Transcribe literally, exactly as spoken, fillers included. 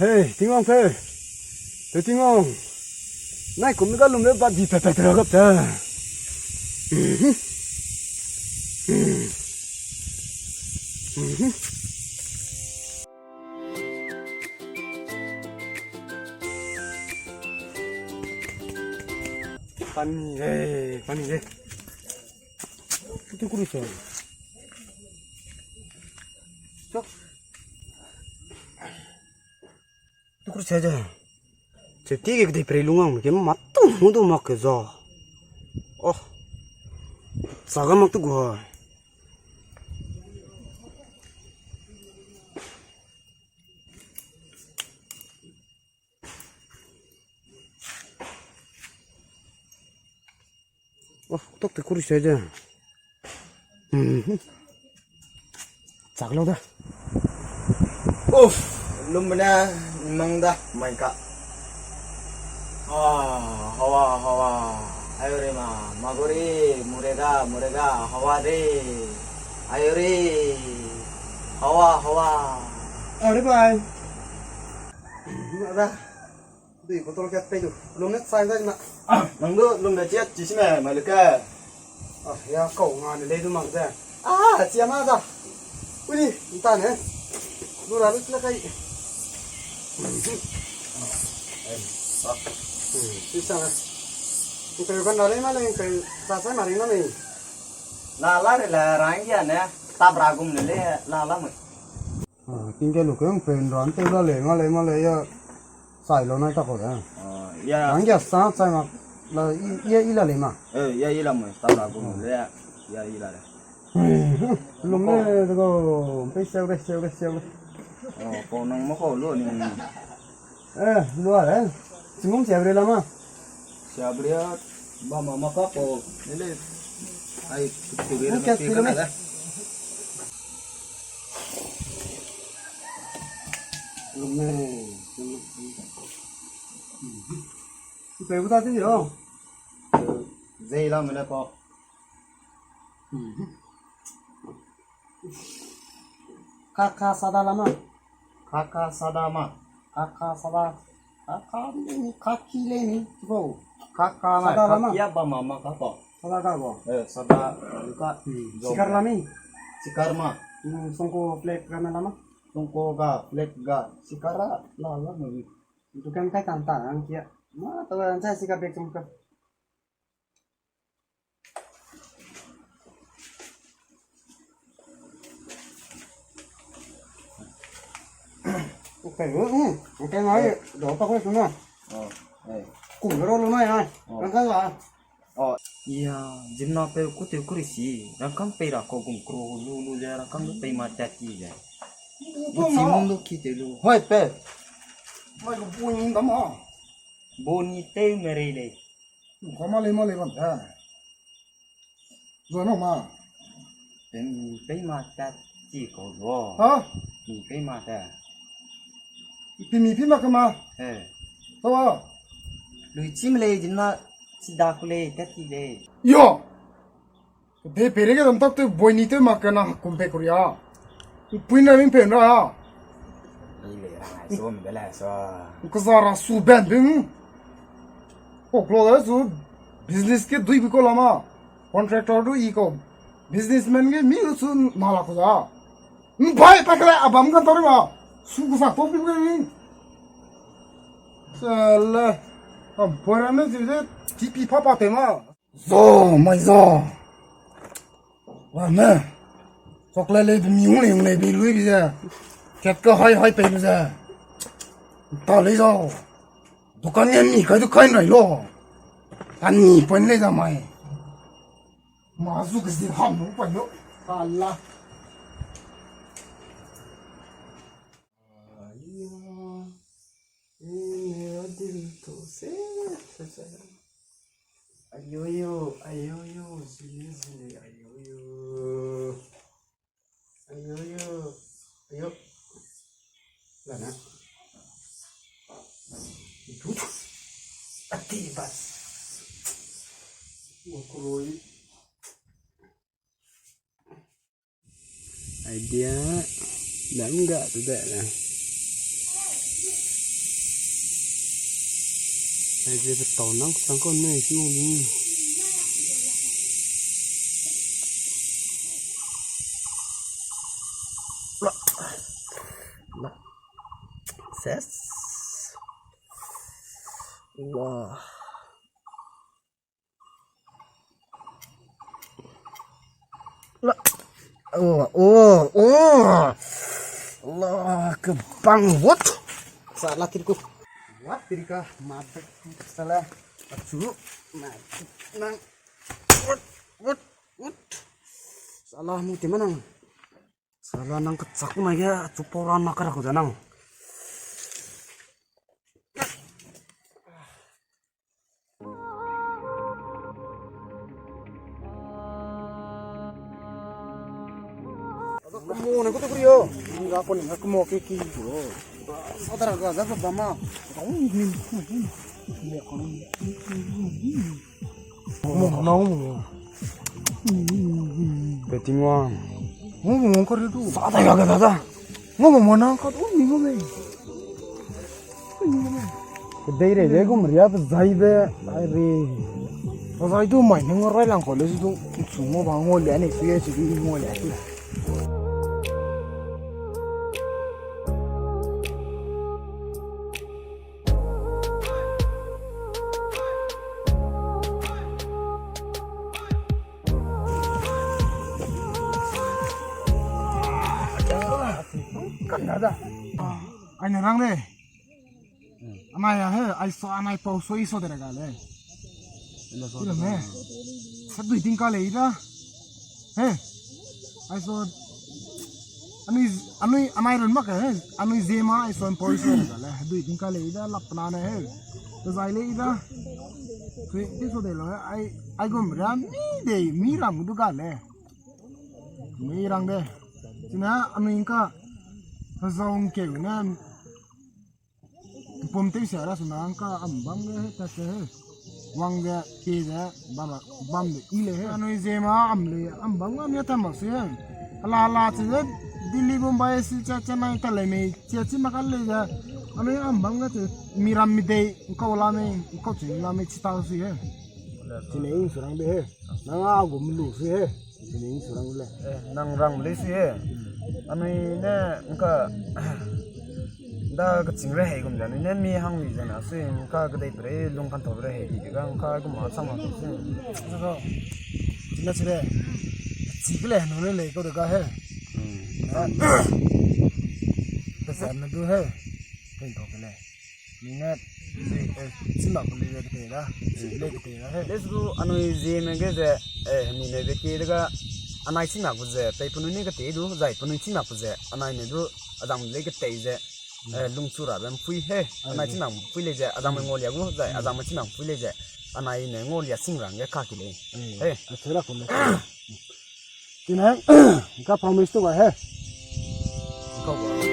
Hey, Tingwang pe. Hey, Tingwang. Nai kum ga lum le ba di pe pe pe gap ta. Pani, hey, pani, hey. Itu kuri so. Chok. Tukur se ja. Chepti ge kedei prei lung ang ke ma tu mu du mak ke za. Oh. Sa ga mak tu gu ha. Oh, tok te kuri se ja. Mhm. Chak lau da. Uf, lum bena mang da, mai ka. Ah, hawa, hawa. Ayo re ma, magori, murega, murega, hawa re. Ayo re. Hawa, hawa. Ayo re bai. Ada. Dui bottle kat pei du. Lum ne chai da na. Ah, nang du lum ne chia chi si me, mai le ka. Ah, ya kau nga ne lei du mang ze. Ah, chia ma da. Ui, nta ne. Lu ra lu la kai. Eh, sa. Hmm, si sa na. Nkai kan da lei ma lei, nkai sa sa ma ring na lei. La la re la rang ya ne. Tab ra gum le le la la mai. Ah, tingke lu keng pen ran te la le, nga le, ma le, ya, sai lo nai ta ko da. Ah, ya. Rang ya sa, sai ma, la, i, ya, i la le ma. Eh, ya, i la mo, ta la ko mo le, ya, ya, i la le. Hmm, lum le, de ko, pe seu le, seu le, seu le. Oh, ko nang mo ko lo ni. Eh, lu a le. Singum seu le la ma. Siabriat, ba ma ma ka ko, nele, ai, tu tu bere. Oke, na pe ka na da. Lume, lume. Pe bu ta ti yo. Zei la mele ko. Kaka sada lama. Kaka sada ma. Kaka sada. Kaka le ni, kaki le ni, bo. Kaka ma, sada lama. Kaki ya ba ma ma ka ko. Sada ka bo. Eh, sada, ka. Hmm. Sikar lami. Sikar ma. Hmm, songko flag ga na lama. Songko ga, flag ga. Sikar la, la, la, ma. Dukan kai tan ta, ang kia. Ma, to ang sai sikar bag songko. Okay, okay, ngai, do pa ko suna. Oh, eh. Kum ro lo nai, ai. Oh. Kan ka la. Oh, ya, jimna pe ku te ku ri si, rangkang pei ra ko gum kro lu lu le, rangkang lu pei ma tat ti le. Bu ko ma. Chimung lu ki te lu. Hoi pe. Mai ko bu ni da ma. Bu ni te me rei le. Kama lei ma lei bam ta. Zua nau ma. Pe mi pei ma ta ti kau zua. Ha? Mi pei ma ta. Pe mi pei ma kama. Eh. Tawa. Lui chim lei, jimna sida ku lei, ta ti lei. Yo! Pe pere ke dam tak te boi ni te ma kena kum pe kuria. Pui na min pe na. Ile ra, so mi de la so. Ka za ra su ben bin. Ko klo da su business ke dui bi ko lama. Contractor du i ko. Businessman ke mi su na la ko da. Mbai pa kala abam kan tori ma. Su ko sa to bin bin. Sala. Am pora me su de T P papa te ma. Zo, mai zo. Wa ne. Chocolate le mi hung le hung le bi lui bi ze. Kat ka hai hai pe bi ze. Ta le zo. Dukan ne mi kai du kai nai lo. Tan ni pon le za mai. Ma zu ke zi ham nu pon lo. Ala. Ayo. Ni ne dil to se se se. Ayoyo, ayoyo, zili, zili, ayoyo. Ayoyo, ayo. Lana. Ati bas. Wakuroi. Idea dam ga tu da na. Ai ze pe tau nang sang kau ne si mong ni. La. La. Ses. Wah. La. Oh, oh, oh. La, kebang, what? Sa la tirku. What tirka, mabe, sala, achu, ma, nang, what, what, what? Sala, mu ti ma nang. Sala, nang kachak na ge, achu pau ra na kara ko ja nang. Kamo ne ko te kurio. Nga ko ne nga kamo ke ki ko. Sa dara ga za ko ba ma. Mo na mo. Beting wa. Mo mo ko ri du. Sa dara ga za za. Ngo mo mo na ka du ni ngo me. Kedei rei de gum ria pe zai be, ai re. Pe zai du mai ne ngo rai lang ko le du, chu ngo ba ngo le ne, chu ye chu di ngo le chu. Kan da da. Ai ne rang de. Anai ya he, ai so anai pau so i so de ga le. Ilo me. Sa dui ting ka le i da. He. Ai so anui anui anai run mak he. Anui ze ma ai so pau i so de ga le. Dui ting ka le i da lap na ne he. Dezai le i da. Sui ti so de lo he. Ai ai gum ra mi de mi ram du ga le. Mi rang de. China anui ka. Hazong keu ne. Pum tei sia ra suna ngka am bam ge he ta se he. Wang ge ke ze bam bam de i le he. Anui ze ma am le am bam ga mi ta mak se he. Ala ala che ze Delhi Bombay si cha cha nai ta le mei che chi ma ka le ze. Anui am bam ga che mi ram mi dei ngkau la mei ngkau che la mei chi ta se he. Chi ne in su rang de he. Nang a gum lu se he. Chi ne in su rang le. Eh, nang rang le se he. Anui ne ngka Da keching rehei gum ze, anui ne mi hang mi ze na, sui ngka kedei pe rei lung kan tau rehei di de ga ngka gum ma chang ma se. Zo. China chire. Chi ke le nu le le ko de ga he. Hmm. Pe se me du he. Pen to ke le. Ni ne, eh, china ko le le ke da. Le ke da he. Des du anui ze me ge ze, eh, ni ne be ke de ga, anai china ko ze, pei penui ne ke te du, zai penui china ko ze, anai ne du, azang le ke te ze. Eh, lungchu rabe mpui he. Anai china mpui le ze, azang me ngolia gu, zai, azang me china mpui le ze. Anai ne ngolia sing rang ge ka ki le. He. Achela ko ne. China, ka promise to ba he. Ka ba.